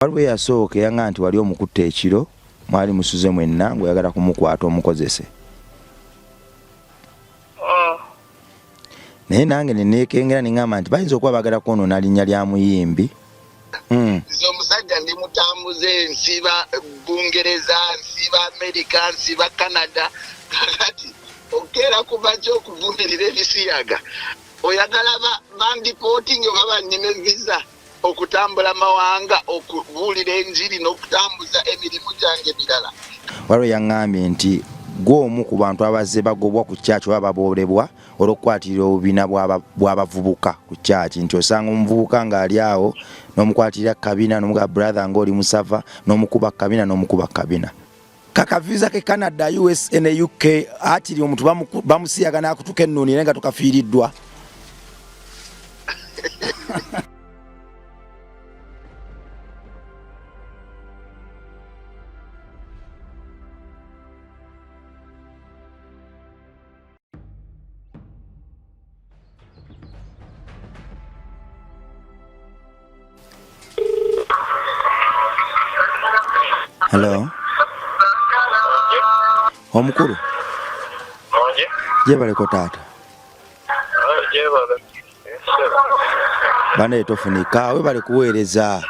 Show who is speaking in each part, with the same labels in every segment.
Speaker 1: Waliwo eyasooka eyangamba nti wali omukutte ekiro mwali musuze mwenna ng'oyagala kumukwata omukozese. Naye nange ne neekengera ne ŋŋamba nti bayinza okuba baagala kwonoona linnya lya muyimbi.
Speaker 2: Nze omusajja ndi mutambuze, nsiba Bungereza, nsiba Amerika, nsiba Canada. Kakati okeera kuva ki okuvumirira ebisiyaga? Oyagala bandipootinge oba banyime visa okutambula mawanga okubuulira enjiri n'okutambuza emirimu gyange emirala?
Speaker 1: Waliwo yaŋŋambye nti gwe omu ku bantu abazze bagobwa ku kyaki oba baboolebwa olw'okukwatirira obubina bw'abavubuka ku kyaki, nti osanga omuvubuka ng'ali awo n'omukwatirira kabina n'omuga brother ng'oli musava n'omukuba kabina n'omukuba kabina. Kakaviza ke Canada, USA ne UK akiri omuntu bamusiyaga n'akutuka ennuuni naye nga tukafiiriddwa. Hello. Omukulu. Jebaleko taata. Banaye tofunika webale kuweereza.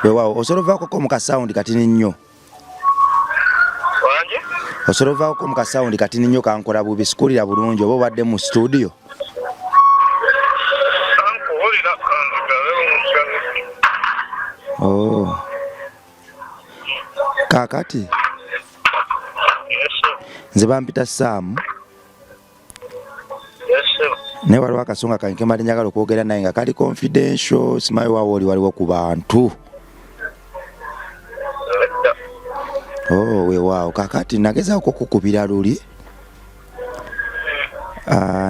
Speaker 1: Weewaawo osobola ovaakoko mu kasawundi katini nnyo. Osobola ovaako mu kasawundi katini nnyo kankola bubi sikulira bulungi oba obadde mu situdiyo. Oh. Kaakati nze bampita Saamu. Naye waliwo akasonga kange kembadde njagala okwogera naye nga kali confidential, simanyi waawo oli waliwo ku bantu. Oh, weewaawo kakati nagezaako okukubira luli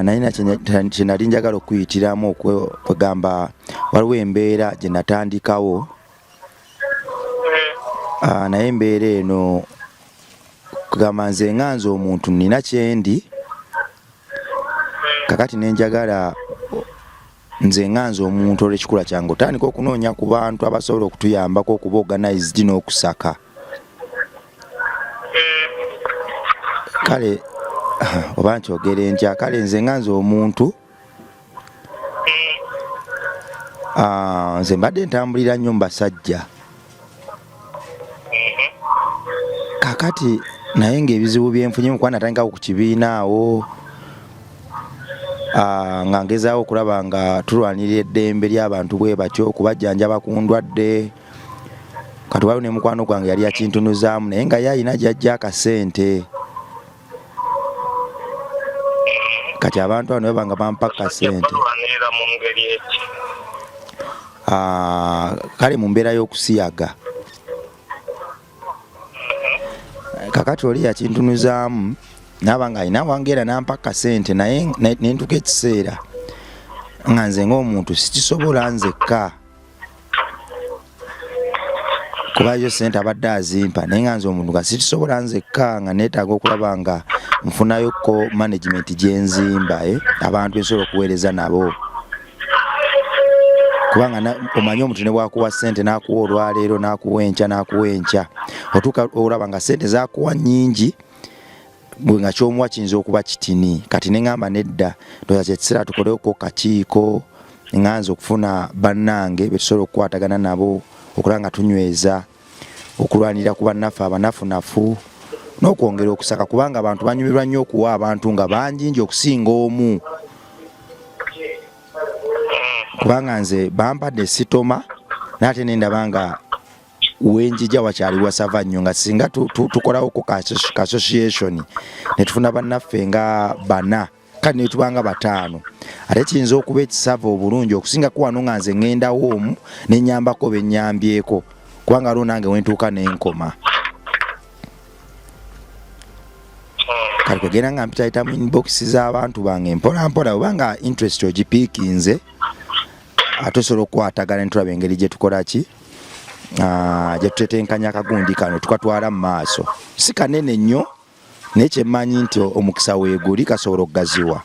Speaker 1: naye kyenali njagala okuyitiramu okwegamba waliwo embeera gye natandikawo naye embeera eno kugamba nze nga nze omuntu nina kyendi kakati nenjagala nze nga nze omuntu olw'ekikula kyange otandika okunoonya ku bantu abasobola okutuyambako okuba organized n'okusaka. Kale oba nkyogere ntya, kale nze nga nze omuntu nze mbadde ntambulira nnyo mu basajja kakati naye ng'ebizibu byenfunye mukuba natandikawo ku kibiina awo nga ngezaawo okulaba nga tulwanirira eddembe ly'abantu bwe batyo okubajjanjaba ku ndwadde. Kati waliwo ne mukwano gwange yali yakintunuzaamu naye nga ye alina gy'aggya akasente. Kati abantu bano baba nga bampa kasente kale mu mbeera y'okusiyaga. Kakati oli yakintunuzaamu naaba nga alina wangeera nampa kasente naye nentuka ekiseera nga nze ng'omuntu sikisobola nzekka kuba yo sente abadde azimpa naye nga nze omuntu nga sikisobola nzekka nga neetaaga okulaba nga nfunayoko management gyenzimba abantu ensobola okuweereza nabo kubanga omanyi omuntu ne bwakuwa sente n'akuwa olwaleero n'akuwa enkya n'akuwa enkya otuuka olaba nga sente zakuwa nnyingi gwe nga kyomuwa kiyinza okuba kitini. Kati ne ŋŋamba nedda, ndowooza kye kiseera tukoleko kakiiko ŋŋanze okufuna bannange be tusobola okukwatagana nabo okulaba nga tunyweza okulwanirira ku bannaffe abanafunafu n'okwongera okusaka kubanga abantu banyumirwa nnyo okuwa abantu nga bangingi okusinga omu kubanga nze bampadde sitoma naye ate nendaba nga wenjija wakyali wasava nnyo nga singa tukolawo ku ka association ne tufuna bannaffe nga bana kale ne tuba nga bataano ate kiyinza okuba ekisava obulungi okusinga ku wano nga nze ŋŋendawo omu ne nnyambako be nnyambyeko kubanga waliwo nange wentuuka ne nkoma. Kale kwegenda nga mpitayita mu inbox z'abantu bange mpola mpola oba nga interest ogipiikinze ate osobola okukwatagana ne tulaba engeri gye tukola ki gye tutetenkanya akagundi kano tukatwala mu maaso. Si kanene nnyo naye kye mmanyi nti omukisa weeguli kasobola okugaziwa.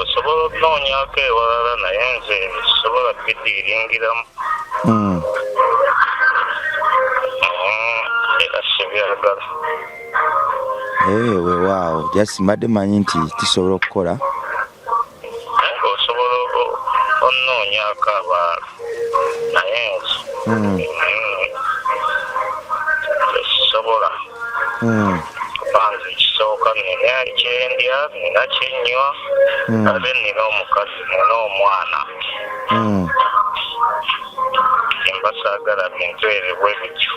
Speaker 3: Osobola Osobola okunoonyako ewalala, naye nze sobola bidiiringiramu. Era sibyagala.
Speaker 1: Eh, weewaawo, just mbadde manyi nti kisobola okukola.
Speaker 3: Naye ng'osobola onoonyaako abalala, naye nze nze sisobola. Kuba nze ekisooka nina kyendya, nina kyenywa, ate nina omukazi, nina omwana. Mba saagala bintu ebyo bwe bityo,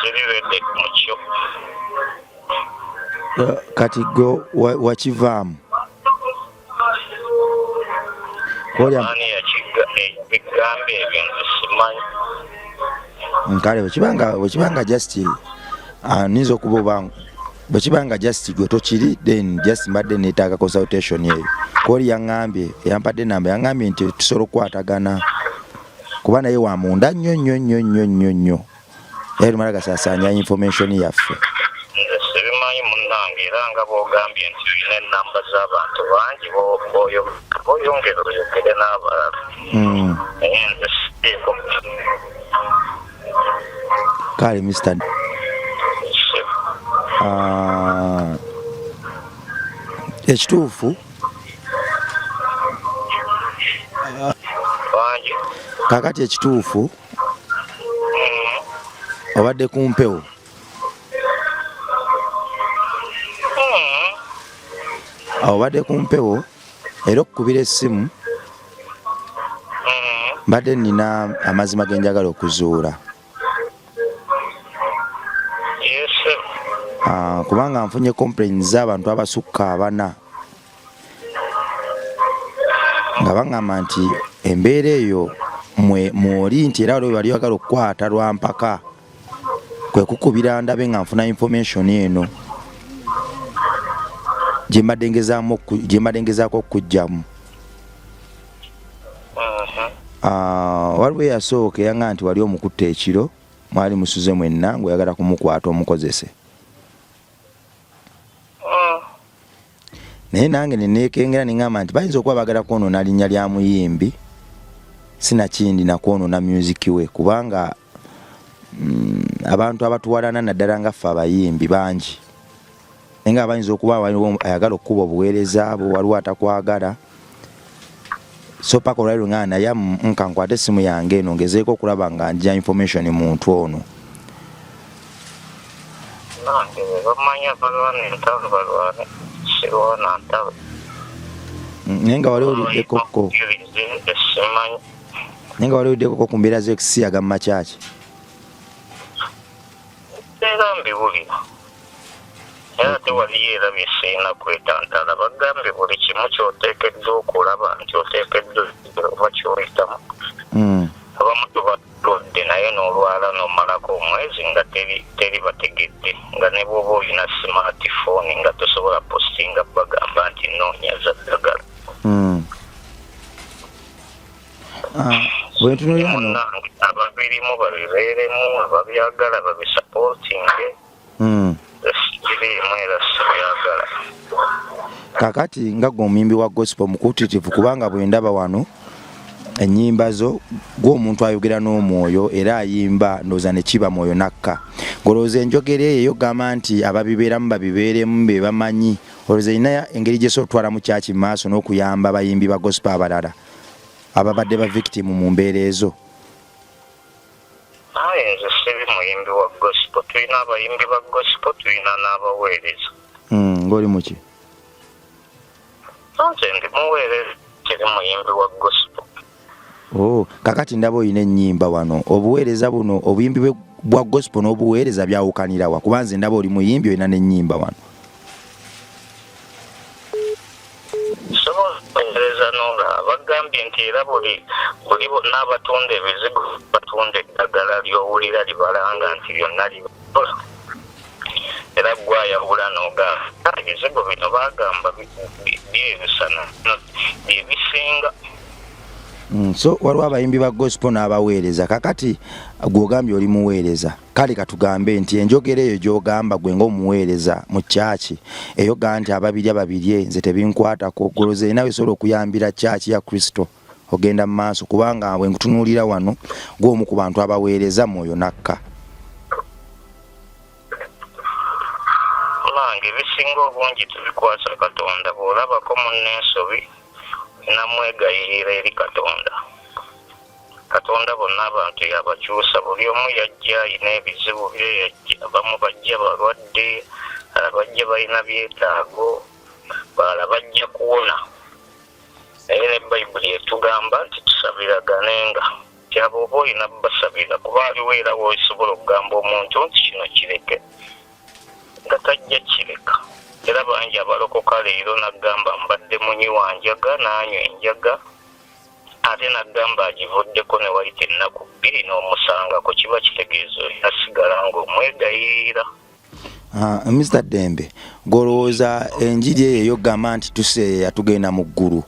Speaker 3: siri ready mu kyo.
Speaker 1: Kati gwe wakivaamu?
Speaker 3: Ani yakigamba ebyo? Nze simanyi.
Speaker 1: Kale bwekibanga just niyinza okuba oba bwekibanga just gwe tokiri, then just mbadde neetaaga consultation eyo. Kwoli yaŋŋambye, yampadde namba, yaŋŋambye nti tusobola okukwatagana kuba naye wa munda nnyo nnyo nnyo nnyo nnyo nnyo, era tumala gasaasaanya information yaffe.
Speaker 3: Nze sibimanyi munnange, era nga bw'ogambye nti olina ennamba z'abantu bangi, bw'oyongera oyogere n'abalala, naye nze siiko.
Speaker 1: Kale Mr. Ekituufu
Speaker 3: Bangi.
Speaker 1: Kakati ekituufu obadde ku mpewo. Obadde ku mpewo era okukubira essimu mbadde nina amazima ge njagala okuzuula.
Speaker 3: Yes.
Speaker 1: Kubanga nfunye complaints z'abantu abasukka abana nga baŋŋamba nti embeera eyo mwe mwoli, nti era waliwo wali oyagala okukwata lwampaka, kwe kukubira ndabe nga nfuna information eno gye mbadde ngezaako okuggyamu. Waliwo eyasooka eyaŋŋamba nti wali omukutta ekiro, mwali musuze mwenna, ng'oyagala kumukwata omukozese. Naye nange neneekengera neŋŋamba nti bayinza okuba baagala kwonoona linnya lya muyimbi, sinakindi nakwonoona music we, kubanga abantu abatuwalana naddala nga ffe abayimbi bangi, naye nga bayinza okuba waliwo ayagala okukuba obuweereza bwo, waliwo atakwagala. So paka olwaliro nga naye nka nkwate essimu yange eno ngezeeko okulaba nga nja information muntu ono.
Speaker 3: Nange bwe bamanya balwana entalo, balwane, sirwana ntalo.
Speaker 1: Naye nga wali owuliddekokko
Speaker 3: Nze simanyi.
Speaker 1: Naye nga wali owuliddekokko ku mbeera z'ekusiyaga mu makyaki?
Speaker 3: Era mbiwulira, naye ate waliyo era bye sirina kwetantala. Bagambye buli kimu ky'oteekeddwa okulaba nti oteekeddwa oba ky'oyitamu. Abamu tubalwadde, naye n'olwala n'omalako omwezi nga teri bategedde, nga ne bw'oba olina smartphone nga tosobola postinga bagamba nti noonya za ddagala.
Speaker 1: Ah, bwe ntunuulira wano
Speaker 3: Munnange, ababirimu babibeeremu, ababyagala babisupportinge. Birimu era sibyagala.
Speaker 1: Kakati nga gwe omuyimbi wa gospel mukutitivu, kubanga bwe ndaba wano ennyimba zo, gwe omuntu ayogera n'omwoyo era ayimba, ndowooza ne kiba mwoyo nakka, ng'olowooza enjogera eyo eyogamba nti ababibeeramu babibeeremu be bamanyi, olowooza erina engeri gyesobola okutwalamu kyaki mu maaso n'okuyamba abayimbi ba gospel abalala ababadde ba victim mu mbeera ezo?
Speaker 3: Aye nze siri muyimbi wa gospel. Tulina abayimbi ba gospel, tulina n'abaweereza.
Speaker 1: Ng'oli muki?
Speaker 3: Nze ndi muweereza, teri muyimbi wa gospel.
Speaker 1: Oh, kakati ndaba olina ennyimba wano. Obuweereza buno, obuyimbi bwa gospel n'obuweereza byawukanira wa? Kuba nze ndaba oli muyimbi, olina n'ennyimba wano.
Speaker 3: Sobola okuweereza n'olaba bagambye nti era buli bonna abatunda ebizigo batunda eddagala ly'owulira libalanga nti byonna libikola, era gwayawula n'ogamba ebizigo bino bagamba byebisana bye bisinga.
Speaker 1: So waliwo abayimbi ba gospel n'abaweereza. Kakati gw'ogambye oli muweereza, kale katugambe nti enjogera eyo gy'ogamba gwe ng'omuweereza mu kyaki eyoga nti ababirya babirye, nze tebinkwatako, goloza erina wesobola okuyambira kyaki ya Kristo ogenda mu maaso, kubanga bwe nkutunuulira wano gw'omu ku bantu abaweereza mwoyo nakka.
Speaker 3: Nange ebisinga obungi tubikwasa Katonda. Bw'olabako munne ensobi, namwegayirira eri Katonda. Katonda bonna abantu yabakyusa, buli omu yajja alina ebizibu bye, yajja abamu bajja balwadde, abajja balina byetaago, balala bajja kuwona. Naye ne Bayibuli etugamba nti tusabiraganenga, nti abo oba olina basabira, kuba aliwo era w'osobola okugamba omuntu nti kino kireke nga tajja kireka. Era bangi abalokoka leero n'agamba mbadde munywi wa njaga, n'anywa enjaga, ate n'agamba agivuddeko, ne wayita ennaku 2 n'omusangako, kiba kitegeeza olina sigala ng'omwegayirira.
Speaker 1: Mr Ddembe, gw'olowooza enjiri eyo ey'okugamba nti tuseeyeeya tugenda mu ggulu,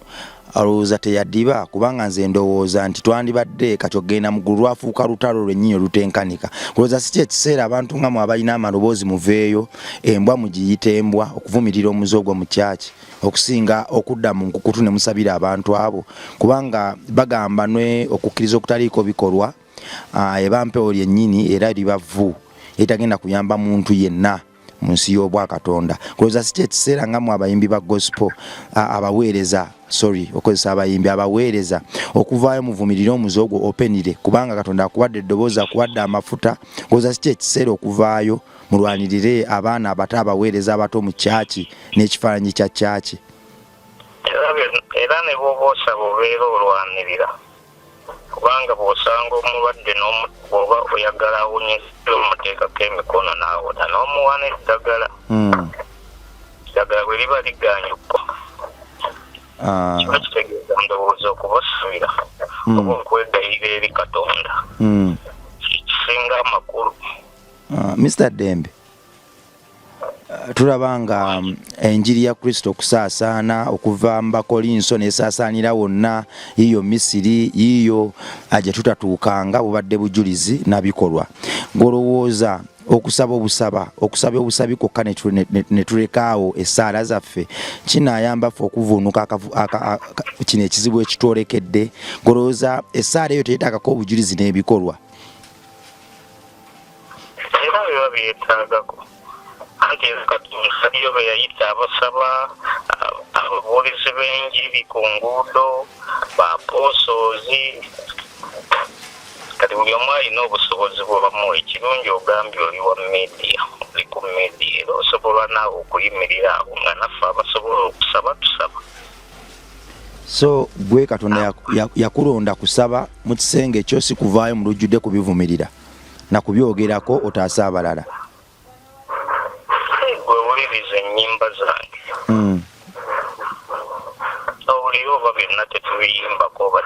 Speaker 1: olowooza teyadiba? Kubanga nze ndowooza nti twandibadde kati okugenda mu ggulu lwafuuka lutalo lwennyini olutenkanika. Kulowooza si kyekiseera abantu nga mwe abalina amaloboozi muveeyo, embwa mugiyite embwa, okuvumirira omuze ogwo mu kyaki, okusinga okudda mu nkukutu ne musabira abantu abo, kubanga bagamba ne okukkiriza okutaliiko bikolwa eba mpewo lyennyini era liba vvu etagenda kuyamba muntu yenna mu nsi y'obwakatonda. Kulowooza si kyekiseera nga mwe abayimbi ba gospel, abaweereza, sorry okozesa abayimbi, abaweereza okuvaayo muvumirire omuze ogwo openire, kubanga Katonda akuwadde eddoboozi, akuwadde amafuta. Kulowooza si kyekiseera okuvaayo mulwanirire abaana abato, abaweereza abato mu kyaki n'ekifaananyi kya kyaki?
Speaker 3: Era ne bw'oba osaba obeera olwanirira, kubanga bw'osanga omulwadde bw'oba oyagala awonyezebwe omuteekako emikono n'awona n'omuwa n'eddagala. Eddagala bwe liba ligaanye okukola, kiba kitegeeza ndowooza okubasabira oba okwegayirira eri Katonda kisinga amakulu.
Speaker 1: Mr Ddembe, tulaba nga enjiri ya Kristo okusaasaana okuva mu Bakolinso n'esaasaanira wonna, yiyo Misiri, yiyo gye tutatuukanga, bubadde bujulizi na bikolwa. Gw'olowooza okusaba obusaba, okusaba obusabi kwokka ne tulekaawo essaala zaffe kinaayamba ffe okuvuunuka kino ekizibu ekitwolekedde? Gw'olowooza essaala eyo teyeetaagako obujulizi n'ebikolwa?
Speaker 3: Era biba byetaagako, anti era Katonda aliyo be yayita abasaba, ababuulizi b'enjiri ku nguudo, ba apostles. Kati buli omu alina obusobozi bwe bamuwa. Ekirungi ogambye oli wa media, oli ku media, era osobola naawe okuyimirira awo nga naffe abasobola okusaba tusaba.
Speaker 1: So gwe Katonda yakulonda kusaba mu kisenge ekyo, si kuvaayo mu lujjudde kubivumirira na kubyogerako otaase abalala.
Speaker 3: Gwe wuliriza ennyimba zange, owulire oba byonna tetubiyimbako oba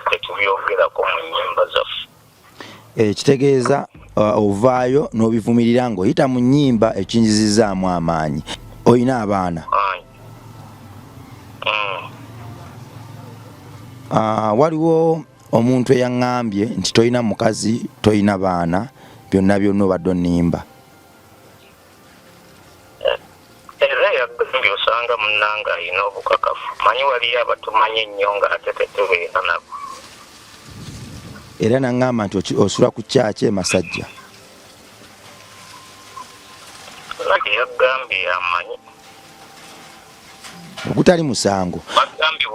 Speaker 3: tetubyogerako mu nnyimba zaffe.
Speaker 1: Kitegeeza ovaayo n'obivumirira ng'oyita mu nnyimba, ekinjizizaamu amaanyi. Olina abaana? Waliwo omuntu eyaŋŋambye nti tolina mukazi, tolina baana, byonna byonna obadde onnimba.
Speaker 3: Era yagambye osanga munnange alina obukakafu. Manyi waliyo abatumanyi ennyo ng'ate tetubeera nabo.
Speaker 1: Era naŋŋamba nti osula ku kyaki e Masajja.
Speaker 3: Nange yagambye amanyi.
Speaker 1: Ogutali musango.
Speaker 3: Bagambye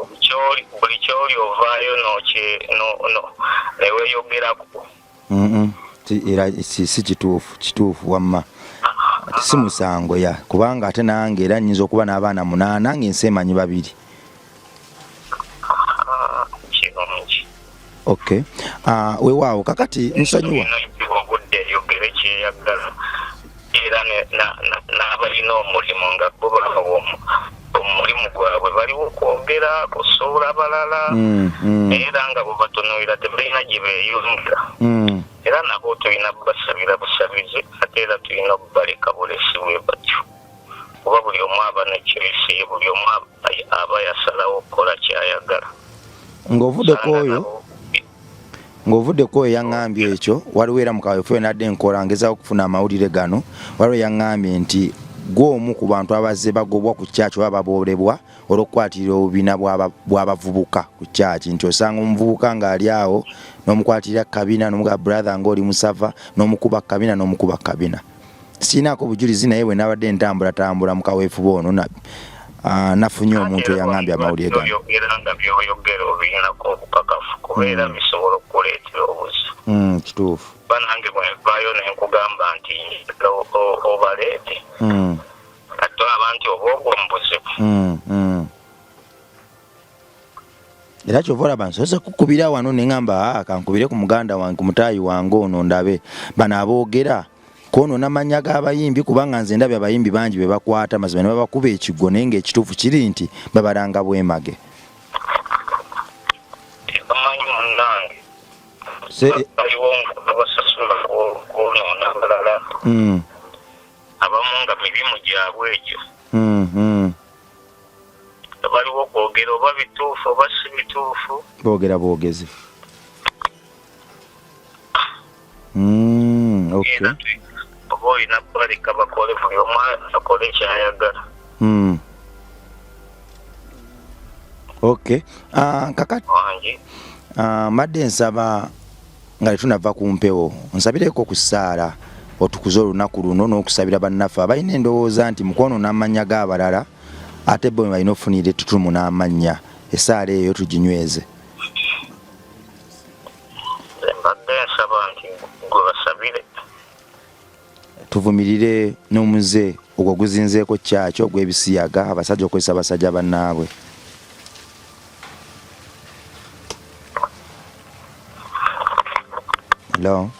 Speaker 3: buli kyoli ovaayo ne weeyogerako.
Speaker 1: Era si kituufu, kituufu wamma si musango ya, kubanga ate nange era nnyinza okuba n'abaana 8 ng'ensi emanyi 2.
Speaker 3: Kirungi.
Speaker 1: Okay. Weewaawo kakati nsonyiwa.
Speaker 3: Obudde eyogere kyeyagala, era n'abalina omulimu nga bo babawa omulimu gwabwe, baliwo kwogera kusuula balala, era nga bwe batunuulira tebalina gye beeyongera. Era nabo tulina basabira busabizi, ate era tulina okubaleka bulesi bwe batyo, kuba buli omu aba ne choice ye, buli omu aba yasalawo okukola ky'ayagala.
Speaker 1: Ng'ovudde ku oyo, ng'ovudde ku oyo yaŋŋambye ekyo, waliwo era mu kaweefube nadde nkola ngezaako okufuna amawulire gano, waliwo yaŋŋambye nti gwe omu ku bantu abazze bagobwa ku kyaki oba baboolebwa olw'okukwatirira obubina bw'abavubuka ku kyaki, nti osanga omuvubuka ng'ali awo n'omukwatirira kabina n'omuga brother ng'oli musava n'omukuba kabina n'omukuba kabina. Sirinaako bujulizi, naye bwe nabadde ntambulatambula mu kaweefube ono nafunye omuntu eyaŋŋambye amawulire gano.
Speaker 3: Oyogera nga by'oyogera obirinako obukakafu, kubeera bisobola okukuleetera obuzibu.
Speaker 1: Kituufu.
Speaker 3: Banange bwe nvaayo ne nkugamba nti njagala obaleete, kati olaba nti oba ogwo mu buzibu.
Speaker 1: Era kyova olaba nsoose kukubira wano ne ŋŋamba, kankubire ku muganda wange, ku mutaayi wange ono, ndabe bano aboogera kwonoona mannya g'abayimbi, kubanga nze ndabye abayimbi bangi be bakwata mazima ne babakuba ekigwo, naye ng'ekituufu kiri nti babalanga bwemage.
Speaker 3: Tebamanyi munnange. Baliwo nga babasasula kwonoona abalala. Abamu nga mirimu gyabwe egyo. Baliwo kwogera oba bituufu oba si bituufu.
Speaker 1: Boogera bwogezi. Okay.
Speaker 3: Oba olina kubaleka bakole, buli omu akole kyayagala.
Speaker 1: Okay. Kakati mbadde nsaba nga tetunava ku mpewo, nsabireko ku ssaala otukuze olunaku luno n'okusabira bannaffe abalina endowooza nti mu kwonoona amannya g'abalala ate bo balina okufunira ettutumu n'amannya. Essaala eyo tuginyweze.
Speaker 3: Mbadde nsaba nti gwe basabire.
Speaker 1: Tuvumirire n'omuze ogwo guzinzeeko kyaki ogw'ebisiyaga, abasajja okukozesa abasajja bannaabwe. Hello?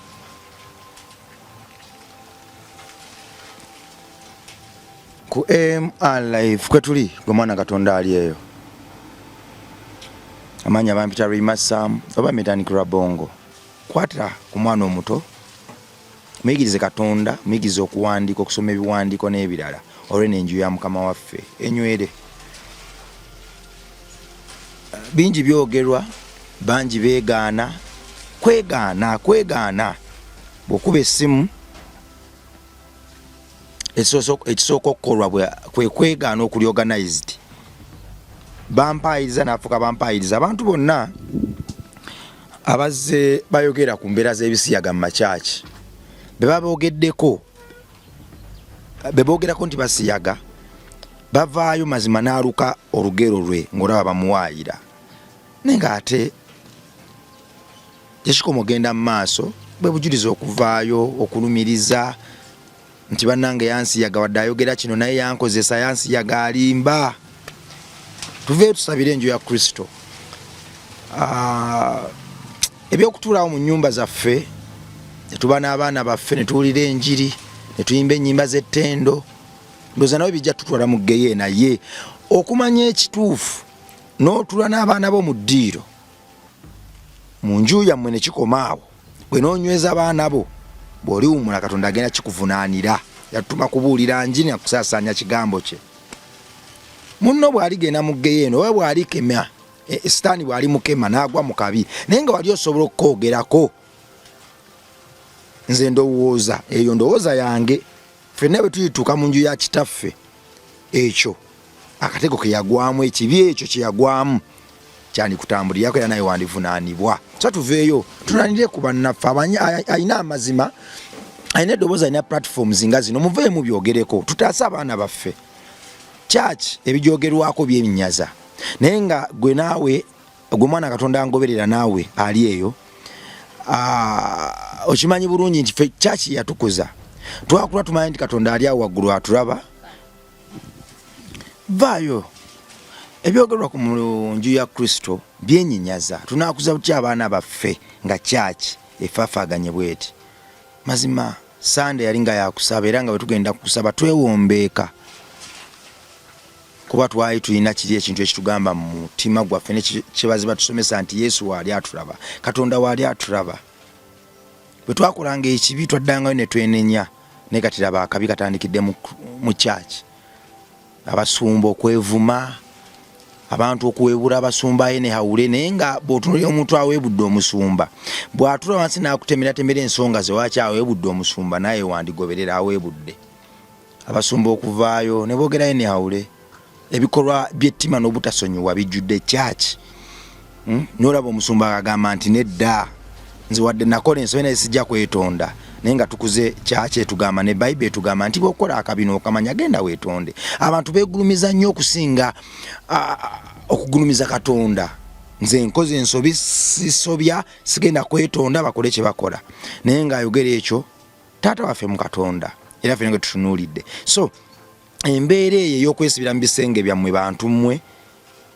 Speaker 1: Ku MR Live kwe tuli, gwe mwana Katonda ali eyo. Amaanyi bampita Rima Sam oba Metanik Rabongo. Kwata ku mwana omuto, muyigirize Katonda, muyigirize okuwandiika, okusoma ebiwandiiko n'ebirala, olwo n'enju ya Mukama waffe enywere. Bingi byogerwa, bangi beegaana, kwegaana, kwegaana. Bw'okuba essimu, ekisooka okukolwa kwe kwegaana okuli organized. Bampaayiriza n'afuuka bampaayiriza. Abantu bonna abazze bayogera ku mbeera z'ebisiyaga mu makyaki be baboogeddeko, be boogerako nti basiyaga, bavaayo mazima n'aluka olugero lwe ng'olaba bamuwaayira, naye ng'ate tekikoma ogenda mu maaso. Bwe bujulizi okuvaayo okulumiriza nti bannange yansiyaga, wadde ayogera kino naye yankozesa, yansiyaga, alimba. Tuveeyo tusabire enju ya Kristo. Ebyokutuulawo mu nnyumba zaffe ne tuba n'abaana baffe ne tuwulira enjiri ne tuyimba ennyimba z'ettendo, ndowooza nawe bijja tutwala mu ggeye. Naye okumanya ekituufu n'otuula n'abaana bo mu ddiiro mu nju yammwe ne kikoma awo, gwe n'onyweza baana bo, bw'oliwummula Katonda agenda kikuvunaanira. Yatutuma kubuulira njiri na kusaasaanya kigambo kye. Munno bw'aligenda mu ggeyeeno oba bw'alikema, sitaani bw'alimukema n'agwa mu kabi, naye nga wali osobola okukoogerako. Nze ndowooza, eyo ndowooza yange, ffenna bwe tulituuka mu nju ya kitaffe, ekyo akatego ke yagwamu, ekibi ekyo kye yagwamu kyandikutambulirako era naye wandivunaanibwa. So tuveeyo tulanire ku bannaffe alina amazima, alina eddoboozi, alina platforms nga zino, muveeyo mubyogereko, tutaase abaana baffe. Church ebijoogerwako byenyaza, naye nga gwe naawe, gwe mwana Katonda ngoberera naawe ali eyo, okimanyi bulungi nti ffe church yatukuza, twakula tumanyi nti Katonda ali awo waggulu atulaba. Vaayo, ebyogerwa ku nju ya Kristo byenyinyaza. Tunaakuza butya abaana baffe nga church efaafaaganye bweti? Mazima Sande yali nga yakusaba, era nga bwe tugenda kusaba twewombeeka, kuba twali tulina kiri ekintu ekitugamba mu mutima gwaffe ne kyebaze batusomesa nti Yesu waali atulaba, Katonda waali atulaba. Bwe twakolanga ekibi twaddangayo ne twenenya, naye kati laba akabi katandikidde mu church, abasumba okwevuma, Abantu okuweebula abasumba anyhow, naye nga bw'otunuulira omuntu aweebudde omusumba, bw'atula wansi n'akutemeratemera ensonga ze, waki aweebudde omusumba? Naye wandigoberera aweebudde abasumba okuvaayo ne boogera anyhow. Ebikolwa by'ettima n'obutasonyiwa bijjudde kyaki. Nolaba omusumba agamba nti nedda, nze wadde nakola ensobi naye sijja kwetonda, naye nga tukuze kyaki etugamba ne Bayibuli etugamba nti bwokola akabina okamanya, genda weetonde. Abantu beegulumiza nnyo okusinga okugulumiza Katonda. Nze nkoze ensobi, sisobya, sigenda kwetonda, bakole kye bakola. Naye ng'ayogera ekyo taata waffe mu Katonda, era ffe nga tutunuulidde. So embeera eyo ey'okwesibira mu bisenge byammwe, bantu mmwe,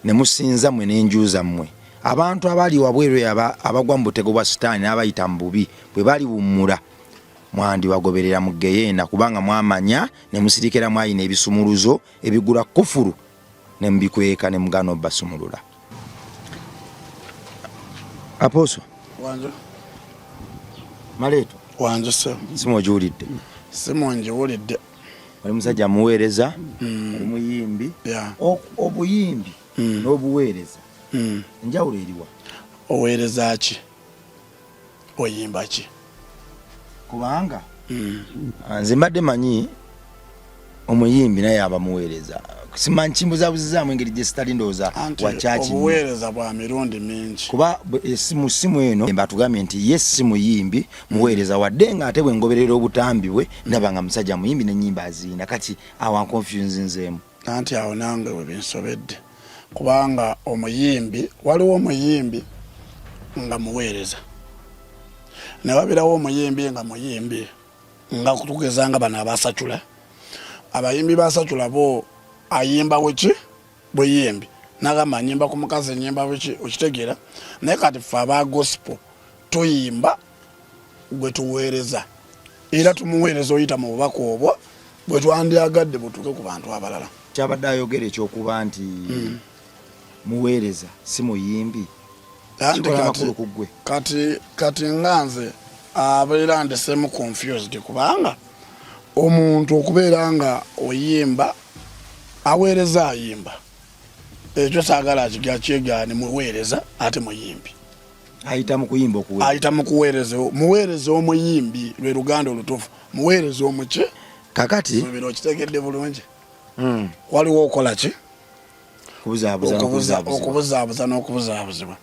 Speaker 1: ne musinza mmwe n'enju zammwe, abantu abali wabweru eyo abagwa mu butego bwa Sitaani n'abayita mu bubi, bwe baliwummula mwandibagoberera mu geyeena, kubanga mwamanya ne musirikira. Mwayina ebisumuluzo ebigula kufuru ne mubikweka ne mugaana obasumulula. Apostle.
Speaker 4: Wanje.
Speaker 1: Maleeto.
Speaker 4: Wanje se.
Speaker 1: Simu ogiwulidde?
Speaker 4: Simu ngiwulidde.
Speaker 1: Oli musajja muweereza, oli muyimbi. Obuyimbi n'obuweereza, enjawulo eriwa?
Speaker 4: Oweereza ki? Oyimba ki?
Speaker 1: Kubanga nze mbadde manyi omuyimbi naye aba muweereza. Simanyi, kimbuzabuzizaamu engeri gye sitali ndowooza.
Speaker 4: Anti
Speaker 1: wakyaki.
Speaker 4: Obuweereza bwa mirundi mingi.
Speaker 1: Kuba esimu simu eno batugambye nti ye si muyimbi, muweereza, wadde nga ate bwe ngoberera obutambi bwe ndaba nga musajja muyimbi n'ennyimba aziina. Kati awo anconfuse nzeemu.
Speaker 4: Anti awo nange we binsobedde, kubanga omuyimbi, waliwo omuyimbi nga muweereza, ne wabeerawo omuyimbi nga muyimbi, nga tugeza nga bano abasacula, abayimbi basacula bo ayimba buki buyimbi, nagamba nyimba ku mukazi, nyimba buki, okitegeera? Naye kati ffe aba gospel tuyimba gwe tuweereza, era tumuweereza oyita mu bubaka obwo bwe twandyagadde butuuke ku bantu abalala.
Speaker 1: Kyabadde ayogera ekyokuba nti muweereza si muyimbi,
Speaker 4: Anti
Speaker 1: kikola
Speaker 4: kati,
Speaker 1: amakulu ku ggwe?
Speaker 4: Kati nga nze abeera ndesemu confused, kubanga omuntu okubeera nga oyimba, aweereza, ayimba, ekyo saagala akyegaane, muweereza ate muyimbi.
Speaker 1: Ayita mu kuyimba okuweereza.
Speaker 4: Ayita mu kuweereza, muweereza omuyimbi, lwe luganda olutuufu, muweereza omuki.
Speaker 1: Kakati
Speaker 4: biro okitegedde bulungi. Waliwo okola ki?
Speaker 1: Kubuzaabuza n'okubuzaabuzibwa.
Speaker 4: Okubuzaabuza n'okubuzaabuzibwa.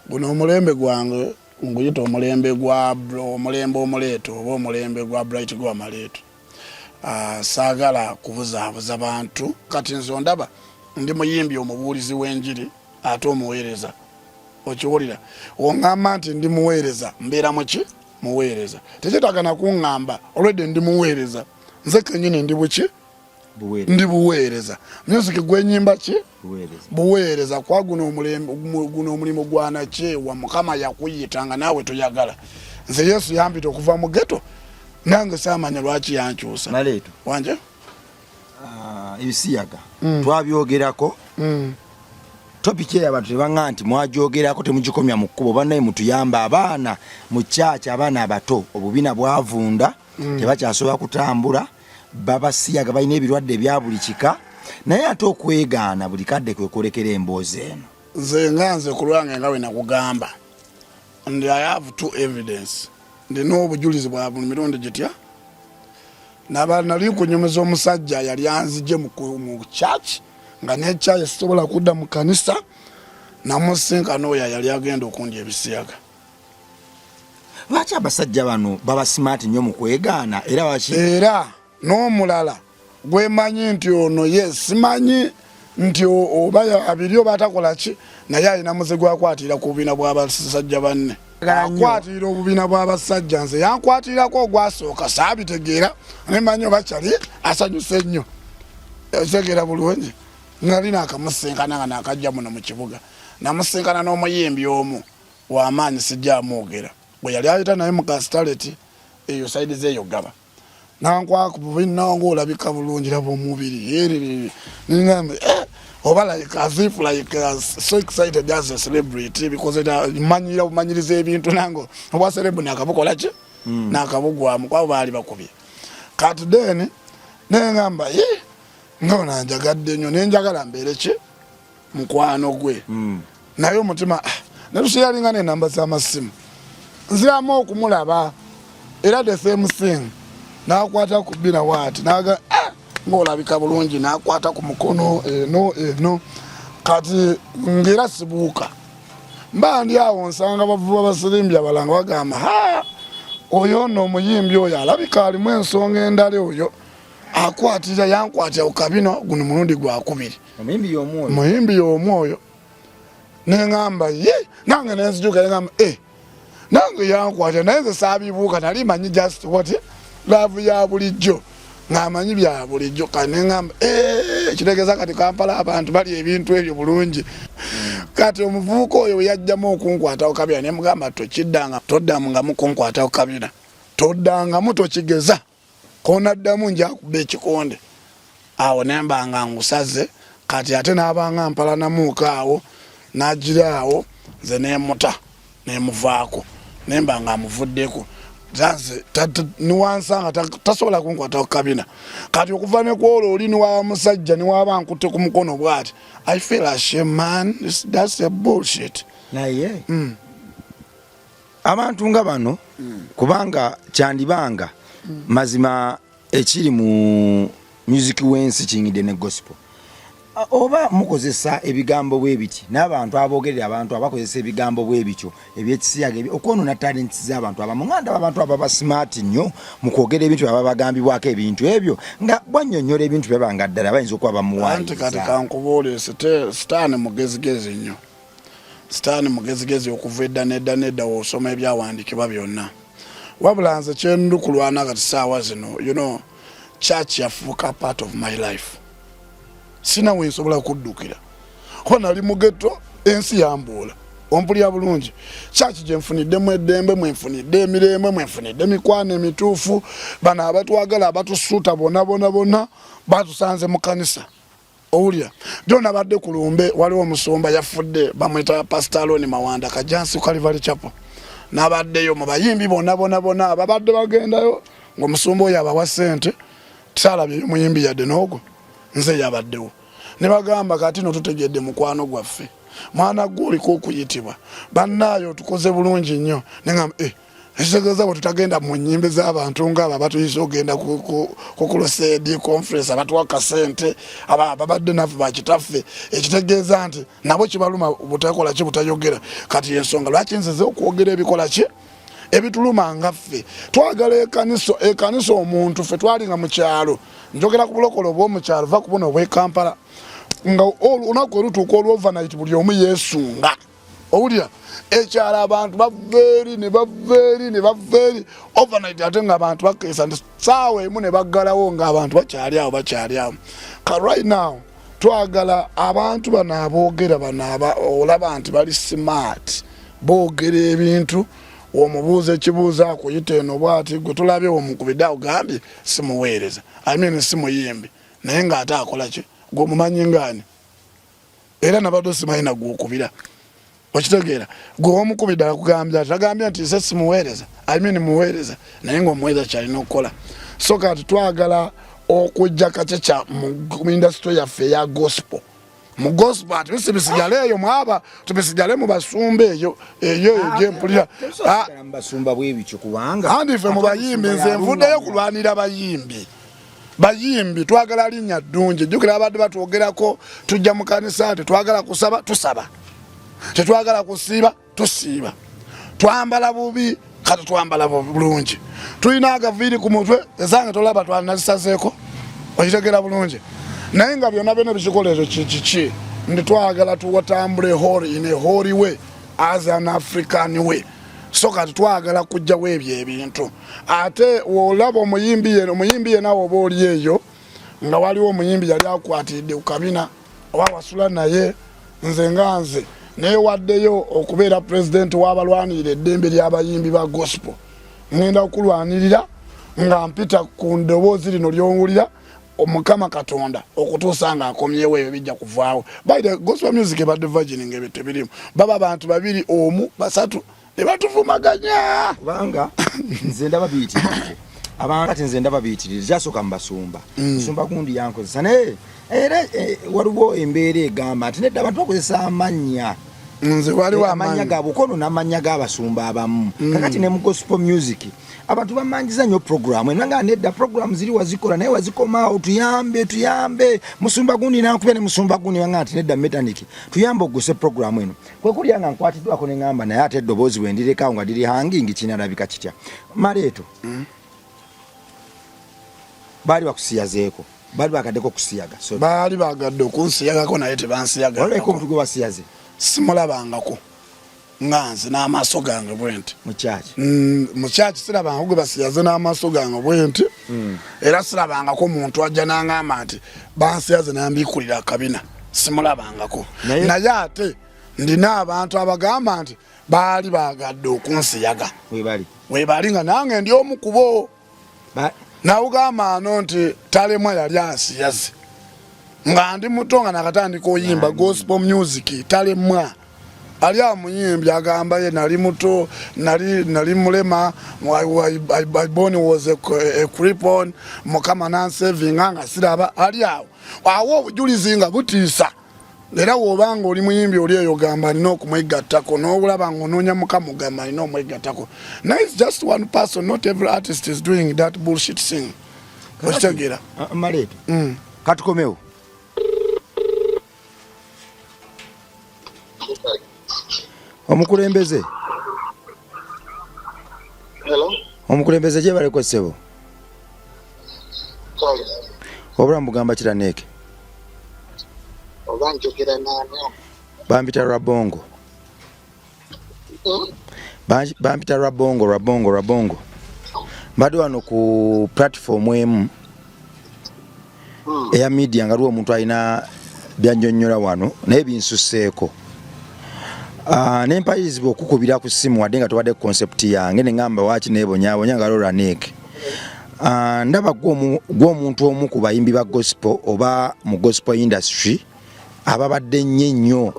Speaker 4: Guno omulembe gwange nguyita omulembe gwa omulembe omuleeto oba omulembe gwa Bright gwa maleeto. Saagala kubuzaabuza bantu. Kati nze ondaba ndi muyimbi, omubuulizi w'enjiri ate omuweereza, okiwulira? Oŋŋamba nti ndi muweereza, mbeera muki? Muweereza. Tekyetaaga nakuŋŋamba, olwedde ndi muweereza. Nze kenyini ndi buki?
Speaker 1: Buweereza.
Speaker 4: Ndi buweereza. Music gwenyimba ki?
Speaker 1: Buweereza.
Speaker 4: Buweereza. Kwa guno omulembe, guno omulimu gwanakyewa. Mukama yakuyita nga naawe toyagala. Nze Yesu yampita okuva mu ghetto, nange saamanya lwaki yankyusa.
Speaker 1: Maleeto.
Speaker 4: Wanje.
Speaker 1: Ebisiyaga twabyogerako. Topic eyo abantu tebaŋŋa nti mwagyogerako, temugikomya mu kkubo. Bannaye, mutuyamba, abaana mu kyaki, abaana abato obubina bwavunda, tebakyasobola kutambula, babasiyaga, balina ebirwadde ebya buli kika, naye ate okwegaana buli kadde kwekwolekera emboozi eno.
Speaker 4: Nze nga nze ku lwange, nga bwe nakugamba ndi I have two evidence, ndina obujulizi bwa buli mirundi gitya. Naba nali kunyumiza omusajja yali anzije mu church nga nekyayi sisobola kudda mu kanisa, namusinkana oyo yali agenda okundya ebisiyaga.
Speaker 1: Lwaki abasajja bano baba smart nnyo mu kwegaana, era lwaki?
Speaker 4: Era n'omulala gwemanyi nti ono ye simanyi nti oba abiri oba atakola ki, naye alina muze gwakwatira ku bubina bw'abasajja banne, akwatirira obubina bw'abasajja. Nze yankwatirako ogwasooka, saabitegeera, nemanyi oba kyali asanyuse nnyo. Otegeera bulungi? Nali nakamusinkana nga nakajja muno mu kibuga, namusinkana n'omuyimbi omu w'amaanyi, sijja amwogera, bwe yali ayita naye mu kastaleti eyo side zeeyo gaba nankwaka bubina, ngaolabika bulungi, laba omubiri ererere. Ningamba, eh, oba like as if like so excited as a celebrity, because it manyira bumanyiriza ebintu nange obwa celeb nakabukola ki, nakabugwamu kwabo baali bakubye. Kati then nengamba, ye nga onanjagadde nnyo, nenjagala mbeere ki. Mukwano gwe. Naye omutima ah, netusharinga nenamba z'amasimu, nziramu okumulaba era the same thing, nakwata ku bina waati naga ah, ng'olabika bulungi, nakwata ku mukono eno eno. Kati ngera sibuuka, mba ndi awo nsanga bavuba basirimbye abalanga bagamba, ha, oyo nno omuyimbi oyo alabika alimu ensonga endala, oyo akwatira yankwatira ku kabina guno mulundi gwakubiri. Muyimbi y'omu oyo. Neŋamba ye nange nenzijuka, neŋamba e nange yankwatira, naye nze saabibuuka, nali manyi just what love ya bulijjo, ng'amanyi bya bulijjo. Kati neŋamba eh, kitegeeza kati Kampala abantu bali ebintu ebyo bulungi. Kati omuvubuka oyo we yajjamu okunkwata ku kabina, nemugamba tokiddanga, toddamu nga mukunkwata ku kabina, toddangamu, tokigeza, konaddamu njakuba ekikonde awo nemba nga ngusaze. Kati ate n'abanga mpalanamuuko awo, n'agira awo nze nemuta nemuvaako, nemba nga amuvuddeko zanze niwansanga tasobola kunkwata ku kabina. Kati okuva ne kwolwo oli niwaba musajja niwaba nkutte ku mukono bwati, I feel ashamed, man. That's a bullshit.
Speaker 1: Naye abantu nga bano, kubanga kyandibanga mazima ekiri mu music w'ensi kiyingidde ne gospel, oba mukozesa ebigambo bwe biti n'abantu aboogerera abantu abakozesa ebigambo bwe bityo ebyekisiyaga okwonoona talents z'abantu abamu, nga ndaba abantu ababa smart nnyo mu kwogera ebintu baba bagambibwako ebintu ebyo nga bwannyonnyola ebintu byaba nga ddala bayinza okuba
Speaker 4: anti kati
Speaker 1: bamuwaayiriza.
Speaker 4: Kankubuulire, sitaani mugezigezi nnyo, sitaani mugezigezi okuva edda nedda nedda w'osoma ebyawandiikibwa byonna. Wabula nze kyendu kulwana kati saawa zino, church yafuuka part of my life, sina wensobola kuddukira kuba nali mu ghetto, ensi yambuula. Ompulira bulungi? Church gyenfuniddemu eddembe, mwenfunidde emirembe, mwenfunidde emikwano emituufu. Bano abatwagala abatusuuta bonna bonna bonna batusanze mu kanisa. Owulira jo nabadde ku lumbe, waliwo omusumba yafudde, bamwita Pastor Aloni Mawanda Kajansi, Calvary Chapel. Nabaddeyo mu bayimbi bonna bonna bonna ababadde bagendayo ng'omusumba oyo abawa ssente, saalabyeyo muyimbi yadde n'ogwo nze yabaddewo. Ne bagamba kati no tutegedde mukwano gwaffe, mwana gwe oliko okuyitibwa, bannaayo otukoze bulungi nnyo. Neŋamba eh, ekitegeeza bwe tutagenda mu nnyimbe z'abantu ngaabo abatuyisa ogenda ku crusade conference, abatuwa kasente, ababadde naffe bakitaffe, ekitegeeza nti nabo kibaluma butakola ki, butayogera. Kati ensonga lwaki nzize okwogera ebikola ki ebituluma nga ffe twagala ekanisa, ekanisa omuntu ffe twalinga mu kyalo, njogera ku bulokole obw'omukyalo, va kubona obw'e Kampala, nga olunaku olutuuka olw'overnight buli omu yeesunga. Owulira ekyalo abantu bava eri ne bava eri ne bava eri overnight, ate nga abantu bakeesa nti saawa emu ne baggalawo ng'abantu bakyali awo, bakyali awo. Ka right now twagala abantu bano aboogera bano olaba nti bali smart, boogera ebintu, omubuuza ekibuuzo akuyita eno bwati, gwe tulabye omukubidde agambye simuweereza, I mean si muyimbi, naye ng'ate akola ki? Gwe omumanyi ngaani? Era nabadde simanyi nagwokubira, okitegeera? Gwe wamukubidde akugambye ati agambye nti nze simuweereza, I mean muweereza, naye ngaomuweereza kyalina okukola. So kati twagala okujja kaceca mu industry yaffe eya gospel, mu gospel ati bisibisigale eyo mwaba tubisigale mu basumba eyo eyo eyo gyempulira. Ah,
Speaker 1: basumba bwe bityo kubanga
Speaker 4: andi ffe mu bayimbi, nze nvuddeyo kulwanira bayimbi. Bayimbi twagala linnya ddungi. Jjukira abadde batwogerako, tujja mu kanisa, tetwagala kusaba, tusaba, tetwagala kusiiba, tusiiba, twambala bubi, kati twambala bulungi, tulina agaviiri ku mutwe, ezange tolaba twanazisazeeko, okitegera bulungi? Naye nga byonna byonna bikikola ekyo kikiki nti twagala tuwatambule holy in a holy way as an African way. So kati twagala kujjawo ebyo ebintu. Ate wolaba omuyimbi ye, omuyimbi ye nawe oba oli eyo nga waliwo omuyimbi yali akwatiridde ku kabina oba wasula naye, nze nga nze newaddeyo okubeera pulezidenti w'abalwanirira eddembe ly'abayimbi ba gospel. Ŋŋenda kukulwanirira nga mpita ku ddoboozi lino ly'owulira, Omukama Katonda okutuusa nga akomyewo ebyo bijja kuvaawo. By the gospel music ebadde virgin nga ebyo tebirimu, baba abantu babiri omu basatu ne batuvumaganya.
Speaker 1: Kubanga nze ndaba biyitiridde. Abantu kati nze ndaba biyitirire kyasooka mu basumba. Musumba gundi yankozesa, naye era waliwo embeera egamba nti nedda, abantu bakozesa amannya.
Speaker 4: Nze waliwo
Speaker 1: amannya gaabwe okono n'amannya g'abasumba abamu. Kakati ne mu gospel music abantu bamanjiza nnyo programu eno, nga nedda, programu ziri wazikola naye wazikomaawo. Tuyambe, tuyambe, musumba gundi nankubya ne musumba gundi banga nti nedda, Metanik, tuyambe oguse programu eno. Kwekulya nga nkwatiddwako ne ŋŋamba, naye ate eddoboozi bwe ndirekawo nga liri hanging kinalabika kitya? Maleeto, baali bakusiyazeeko? Baali bagaddeko okusiyaga? So
Speaker 4: baali bagadde okunsiyagako, naye tebansiyagako.
Speaker 1: Olabika omuntu gwe basiyaze?
Speaker 4: Simulabangako nga nze n'amaaso gange bwe nti.
Speaker 1: Mu kyaki?
Speaker 4: Mu kyaki sirabangako gwe basiyaze n'amaaso gange bwe nti. Era sirabangako muntu ajja n'angamba nti bansiyaze nambikulira akabina, simulabangako. Naye ate ndina abantu abagamba nti baali bagadde okunsiyaga.
Speaker 1: Webali.
Speaker 4: Webali, nga nange ndi omu kubo. Nawugamba ano nti Talemwa yali ansiyaze nga ndi muto, nga nakatandika oyimba gospel music. Talemwa ali amuyimbi agamba ye nali muto, nali mulema, I born was a cripple, Mukama nansavinga nga siraba. Ali awo awo obujulizi nga butiisa. Era wobanga oli muyimbi oli eyo, gamba nina okumwegattako, n'olaba nga onoonya Mukama, ogamba nina omwegattako. Naye it's just one person, not every artist is doing that bullshit thing, okitegeera?
Speaker 1: Maleeto, katukomewo. Omukulembeze.
Speaker 2: Hello?
Speaker 1: Omukulembeze, gye baleko ssebo.
Speaker 2: Sorry.
Speaker 1: Obulamu bugamba kiraneeke?
Speaker 2: Oba njogera naani?
Speaker 1: Bampita Rabongo. Bampita Rabongo, Rabongo, Rabongo. Mbadde wano ku platform emu eya media, nga liwo omuntu alina byannyonnyola wano, naye binsuseeko. Nempayirizibwa okukubira ku ssimu, wadde nga tobadde ku concept yange, neŋŋamba waaki neebonyaabonya nga Loranek. Ndaba gw'omuntu omu ku bayimbi ba gospel oba mu gospel industry ababadde nnyo ennyo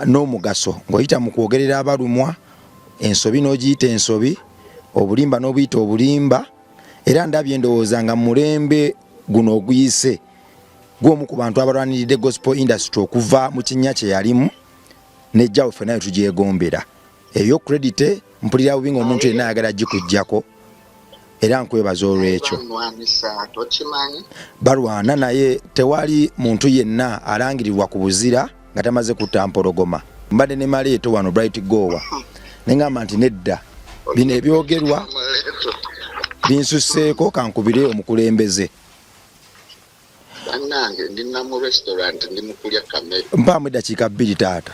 Speaker 1: n'omugaso, ng'oyita mu kwogerera abalumwa ensobi n'ogiyita ensobi, obulimba n'obuyita obulimba. Era ndabye endowooza nga mu mulembe guno oguyise gw'omu ku bantu abalwaniridde gospel industry okuva mu kinnya kye yalimu nejjawo ffenna ne tugyegombera. Eyo credit mpulira bubi ng'omuntu yenna ayagala gikuggyako, era nkwebaza olw'ekyo.
Speaker 2: Banwanisa, tokimanyi?
Speaker 1: Balwana, naye tewali muntu yenna alangirirwa ku buzira nga tamaze kutta mpologoma. Mbadde ne Maleeto wano, Bright Gowa, neŋŋamba nti nedda, bino ebyogerwa binsusseeko, kankubire omukulembeze.
Speaker 2: Bannange, ndi na mu restaurant, ndi mu kulya kamere.
Speaker 1: Mpaamu eddakiika 2, taata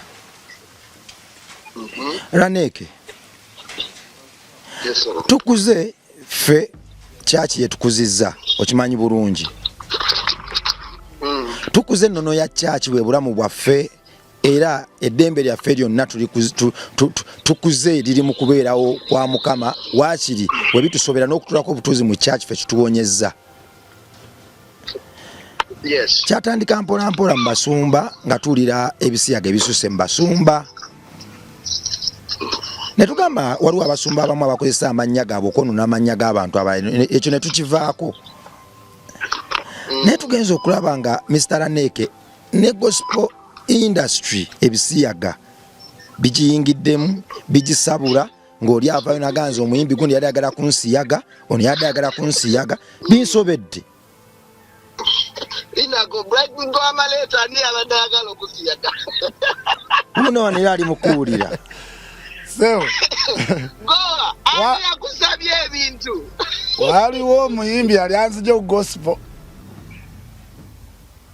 Speaker 1: Raneke.
Speaker 2: Yes, sir.
Speaker 1: Tukuze ffe kyaki yetukuzizza, okimanyi bulungi. Tukuze ennono ya kyaki, bwe bulamu bwaffe, era eddembe lyaffe lyonna tuli tukuze liri mu kubeerawo kwa Mukama. Waakiri we bitusobera n'okutulako obutuuzi mu kyaki, ffe kituwonyezza. Kyatandika mpola mpola mu basumba, nga tuwulira ebisiyaga ebisuse mu basumba, ne tugamba waliwo abasumba abamu abakozesa amannya gaabwe okwonona amannya g'abantu abalala. Ekyo ne tukivaako, naye tugenza okulaba nga Mr Raneke ne gospel industry ebisiyaga bigiyingiddemu, bigisabula, ng'oli avaayo naganza omuyimbi gundi yali ayagala kunsiyaga, ono yadde ayagala kunsiyaga, binsobedde.
Speaker 2: Inago Bright Gwamaleeta, ani abadde ayagala okusiyaga?
Speaker 1: Muno wano era ali mu kuwulira.
Speaker 4: Sebo.
Speaker 2: Goa, ani yakusabye ebintu?
Speaker 4: Waliwo omuyimbi yali anzija ku gospel.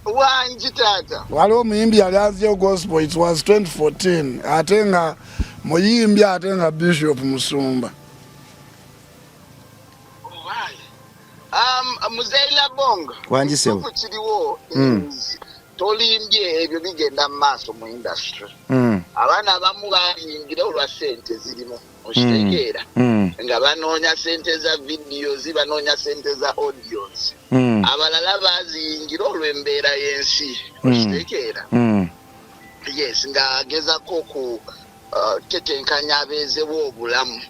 Speaker 2: Wangi taata.
Speaker 4: Waliwo omuyimbi yali anzija ku gospel, it was 2014, ate nga muyimbi ate nga bishop, musumba.
Speaker 2: Muzeyi Labong.
Speaker 1: Wangi sebo.
Speaker 2: Kiriwo tolimbye, ebyo bigenda mu maaso mu industry. Abaana abamu bayingira olwa sente zirimu, okitegeera? Nga banoonya sente za videos, banoonya sente za audios. Abalala baziyingira olw'embeera y'ensi, okitegeera? Yes, ng'agezako ku tetenkanya abeezewo obulamu.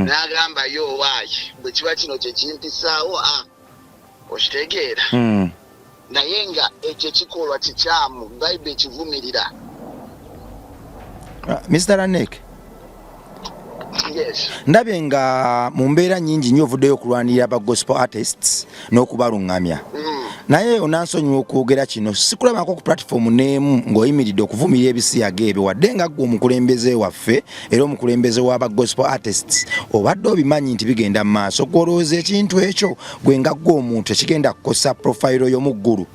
Speaker 2: N'agamba yo owaayi bwe kiba kino kye kimpisaawo a okitegeera. Naye nga ekyo ekikolwa kikyamu, Bayibuli ekivumirira.
Speaker 1: Mr. Lanek.
Speaker 2: Yes.
Speaker 1: Ndabye nga mu mbeera nnyingi nnyo ovuddeyo okulwanirira ba gospel artists n'okubalungamya. Naye onansonyiwa okwogera kino, sikulabako ku platform n'emu ng'oyimiridde okuvumirira ebisiyaga ebyo, wadde nga ggwe omukulembeze waffe era omukulembeze w'aba gospel artists obadde obimanyi nti bigenda mu maaso. Ggwe olowooza ekintu ekyo gwe nga ggwe omuntu ekigenda kukosa profayiro yo mu ggulu?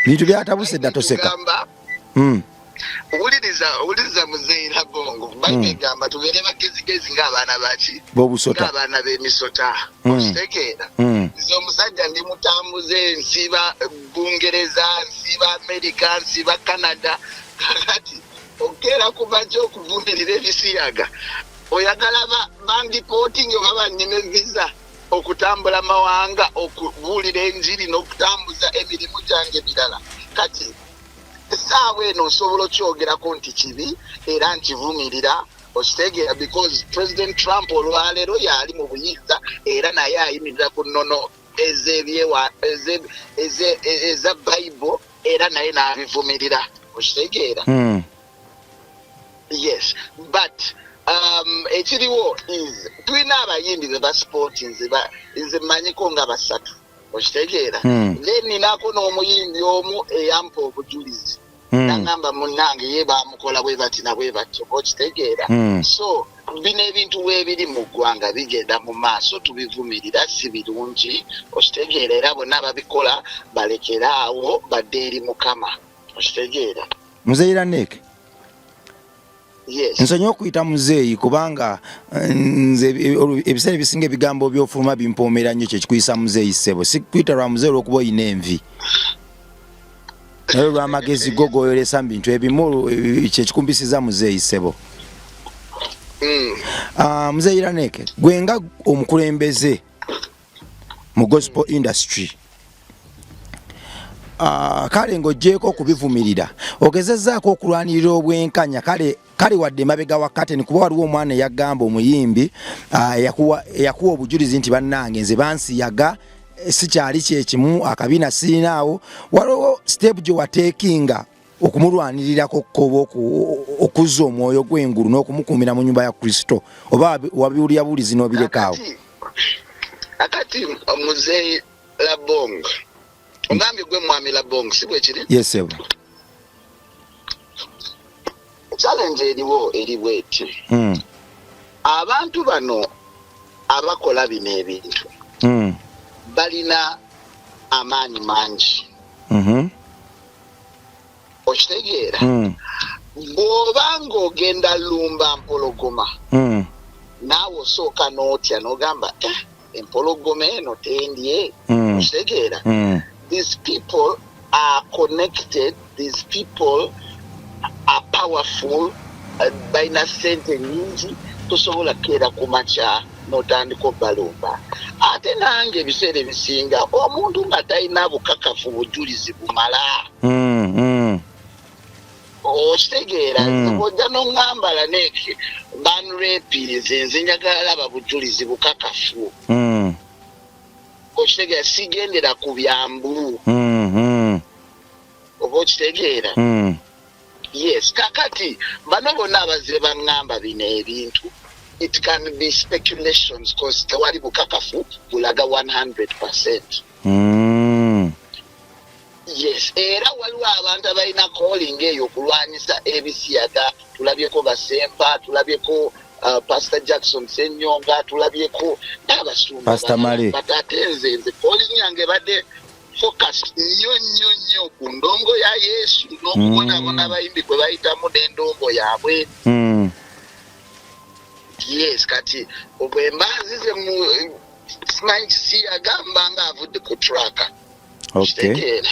Speaker 1: Bintu byatabuse dda, toseka.
Speaker 2: Wuliriza muzeeyi Rabongo, Bayibuli egamba tubeere bagezigezi ng'abaana baki?
Speaker 1: B'obusota.
Speaker 2: Ng'abaana b'emisota. Okitegeera? Nze omusajja ndi mutambuze, nsiiba Bungereza, nsiiba Amerika, nsiiba Canada. Kakati okeera kuva ki okuvumirira ebisiyaga? Oyagala bandipootinge oba banyime visa okutambula mawanga okubuulira enjiri n'okutambuza emirimu gyange emirala? Kati essaawa eno osobola okyogerako nti kibi era nkivumirira, okitegeera, because President Trump olwaleero yali mu buyinza era naye ayimirira ku nnono eza Bible era naye n'abivumirira, okitegeera. Yes, but ekiriwo is tulina abayimbi be basupporti, nze mmanyiko nga basatu, okitegeera. Then ninako n'omuyimbi omu eyampa obujulizi, nagamba munnange ye bamukola bwe bati na bwe batyo, okitegeera. So bino ebintu weebiri mu ggwanga bigenda mu maaso, tubivumirira, si birungi, okitegeera, era bonna babikola balekeraawo, badde eri Mukama, okitegeera.
Speaker 1: Muzeeyi Lanek.
Speaker 2: Yes.
Speaker 1: Nsonyiwa okuyita muzeeyi kubanga nze ebiseera ebisinga ebigambo by'ofuluma bimpoomera nnyo, kyekikuyisa muzeeyi ssebo. Sikuyita lwa muzeeyi olw'okuba oyina envi, naye olw'amagezi go g'oyolesa mu bintu ebimu, kyekikumpisiza muzeeyi ssebo. Muzeeyi Lanek, gwe nga omukulembeze mu gospel industry, kale ng'oggyeeko okubivumirira, ogezezzaako okulwanirira obwenkanya, kale wadde emabega wa kateni, kuba waliwo omwana eyagamba omuyimbi, eyakuwa obujulizi nti bannange nze bansiyaga, sikyali kyekimu, akabiina sirinaawo. Waliwo step gye wateekinga okumulwanirirako oba okuzza omwoyo gw'engulu n'okumukuumira mu nyumba ya Kristo, oba wabiwulira buwulizi n'obirekaawo?
Speaker 2: Akati muzeeyi Labong, ogambye gwe mwami Labong, si bwe kiri?
Speaker 1: Yes, sebo.
Speaker 2: Challenge eriwo eri bweti. Abantu bano abakola bino ebintu balina amaanyi mangi. Okitegeera? Bw'oba ng'ogenda lumba mpologoma, naawe osooka n'otya n'ogamba, empologoma eno tendye. Okitegeera? These people are connected, these people are powerful, balina ssente nnyingi, tosobola kukeera ku makya n'otandika obalumba. Ate nange ebiseera ebisinga omuntu nga talina bukakafu, bujulizi bumala, okitegeera, ojja n'oŋŋamba Lanek banrapinze, nze njagala laba bujulizi bukakafu, okitegeera, sigendera ku byambu, oba okitegeera. Yes, kakati bano bonna abazire baŋŋamba bino ebintu, it can be speculations cause tewali bukakafu bulaga 100%. Yes, era waliwo abantu abalina calling eyo okulwanyisa ebisiyaga. Tulabyeko Basempa, tulabyeko Pastor Jackson Senyonga, tulabyeko n'abasumba
Speaker 1: Pastor Male.
Speaker 2: But ate nze calling yange ebadde focus nnyo nnyo nnyo ku ndongo ya Yesu n'okubonaabona abayimbi kwe bayitamu n'endongo yaabwe. Yes, kati bwe mba nzize mu simanyi kisiyaga, mba nga avudde ku track. Kitegeera?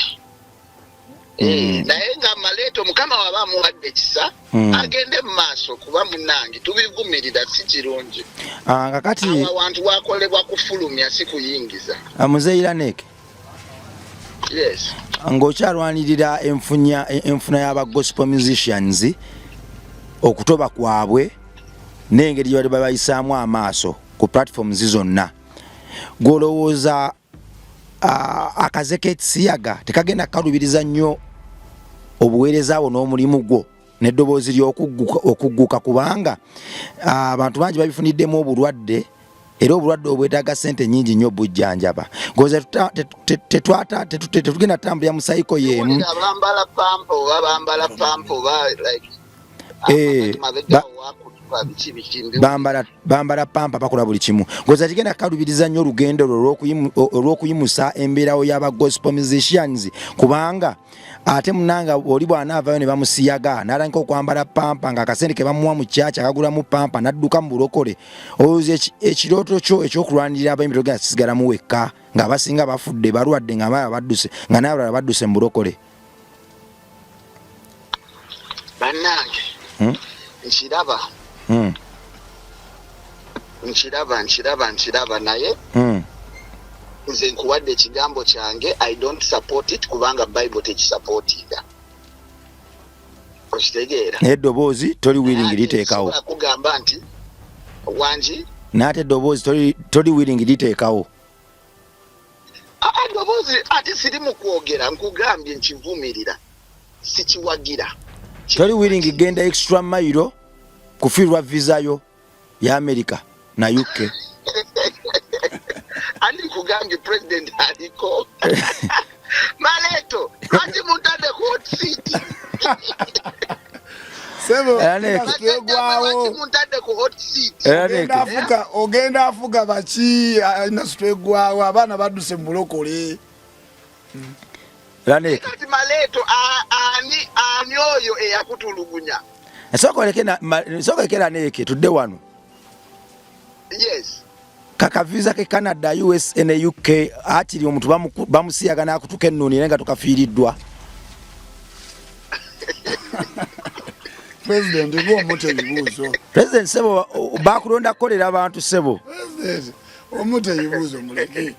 Speaker 2: Naye nga maleeto Mukama waba amuwadde ekisa, agende mu maaso, kuba munnange tubivumirira, si kirungi.
Speaker 1: Kakati
Speaker 2: awo awantu wakolebwa kufulumya, si kuyingiza.
Speaker 1: Muzeeyi Lanek.
Speaker 2: Yes.
Speaker 1: Ng'okyalwanirira enfuna y'aba gospel musicians, Okutoba kwabwe n'engeri gye bali babayisaamu amaaso ku platforms zonna, gw'olowooza akaze k'ekisiyaga tekagenda kukalubiriza nnyo obuweereza bwo n'omulimu gwo n'eddoboozi ly'okugguka, kubanga abantu bangi babifuniddemu obulwadde, era obulwadde obwetaaga ssente nnyingi nnyo bujjanjaba. Goza tetugenda tutambulira mu cycle y'emu.
Speaker 2: Bambala pamper oba bambala pamper oba like
Speaker 1: Bambala pamper, bakola buli kimu. Goza kigenda kukalubiriza nnyo olugendo lwo olw'okuyimusa embeerawo y'aba gospel musicians, kubanga ate munanga oli bw'anaavayo ne bamusiyaga n'atandika okwambala pamper, nga akasente ke bamuwa mu kyaki akagulamu pamper, n'adduka mu bulokole, olowooza ekirooto kyo ekyokulwanirira abayimbi togenda kisigalamu wekka, ng'abasinga bafudde, balwadde, nga abalala badduse, nga n'abalala badduse mu bulokole?
Speaker 2: Bannange, Nkiraba, nkiraba, nkiraba, nkiraba, naye nze nkuwadde ekigambo kyange, I don't support it, kubanga Bible tekisupportinga, okitegeera?
Speaker 1: Naye eddoboozi toli willing liteekawo?
Speaker 2: Sobola kugamba nti wangi.
Speaker 1: N'ate eddoboozi toli willing liteekawo?
Speaker 2: Eddoboozi ate siri mu kwogera, nkugambye nkivumirira, sikiwagira.
Speaker 1: Toli willing genda extra mile kufiirwa visa yo ya America na UK?
Speaker 2: Ani nkugambye president aliko maleto, lwaki muntadde ku hot seat?
Speaker 4: Sebo.
Speaker 1: Era
Speaker 4: twegwawo.
Speaker 2: Lwaki muntadde ku hot seat?
Speaker 1: Era
Speaker 4: ogenda afuga, ogenda afuga baki? Industry twegwawo, abaana badduse mu bulokole.
Speaker 1: Lanek.
Speaker 2: Kati maleto, ani oyo eyakutulugunya?
Speaker 1: Sooka oleke sooka oleke Lanek, tudde wano.
Speaker 2: Yes.
Speaker 1: Kakaviza ke Canada, USA ne UK, akiri omuntu bamusiyaga n'akutuka ennuuni naye nga tukafiiriddwa.
Speaker 4: President, ng'omuta ebibuuzo.
Speaker 1: President sebo, bakulonda kukolera abantu, sebo.
Speaker 4: President, omuta ebibuuzo, muleke.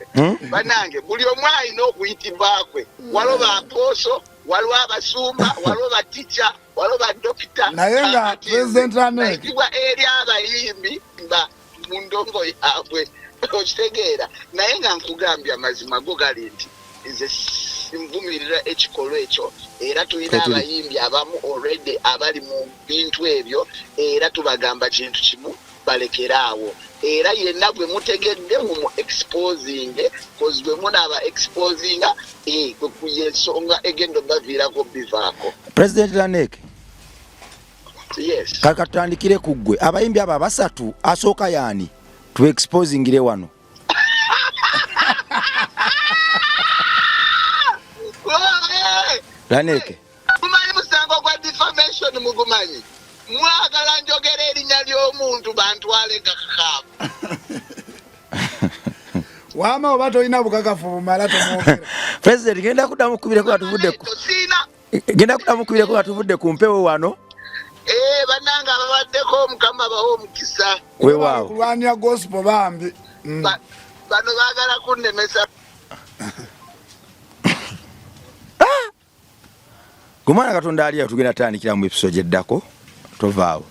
Speaker 2: Bannange, buli omu alina okuyitibwa kwe. Waliwo ba apostle, waliwo abasumba, waliwo batica, waliwo badokita.
Speaker 4: Naye nga President Lanek-
Speaker 2: Nayitibwa eri abayimbi nga mu ndongo yaabwe, okitegeera? Naye nga nkugambye amazima go gali nti nze nvumirira ekikolwa ekyo, era tulina
Speaker 1: Kwetuli.
Speaker 2: abayimbi abamu already abali mu bintu ebyo, era tubagamba kintu kimu, balekeraawo. Era yenna gwe mutegedde mumu exposing, cause gwe munaaba exposinga, yensonga egenda obaviirako bivaako.
Speaker 1: President Lanek.
Speaker 2: Yes.
Speaker 1: Kaka tutandikire ku ggwe. Abayimbi abo abasatu, asooka yaani tu exposingire wano? Lanek.
Speaker 2: Mumanyi musango gwa defamation, mugumanyi? Mwagala njogera erinnya ly'omuntu bantwale nga kakaabu.
Speaker 4: Waama, oba tolina bukakafu bumala, tomwogera.
Speaker 1: President, genda kuddamu kubireko nga tuvudde
Speaker 2: Siina.
Speaker 1: Genda kuddamu kubireko nga tuvudde ku mpewo wano.
Speaker 2: Eh, bannange ababaddeko, Mukama bawe omukisa.
Speaker 1: Weewaawo.
Speaker 4: Kulwanira gospel bambi.
Speaker 2: Bano baagala kunnemesa.
Speaker 1: Gwe mwana, Katonda ali awo, tugenda tandikira mu episode eddako, tovaawo.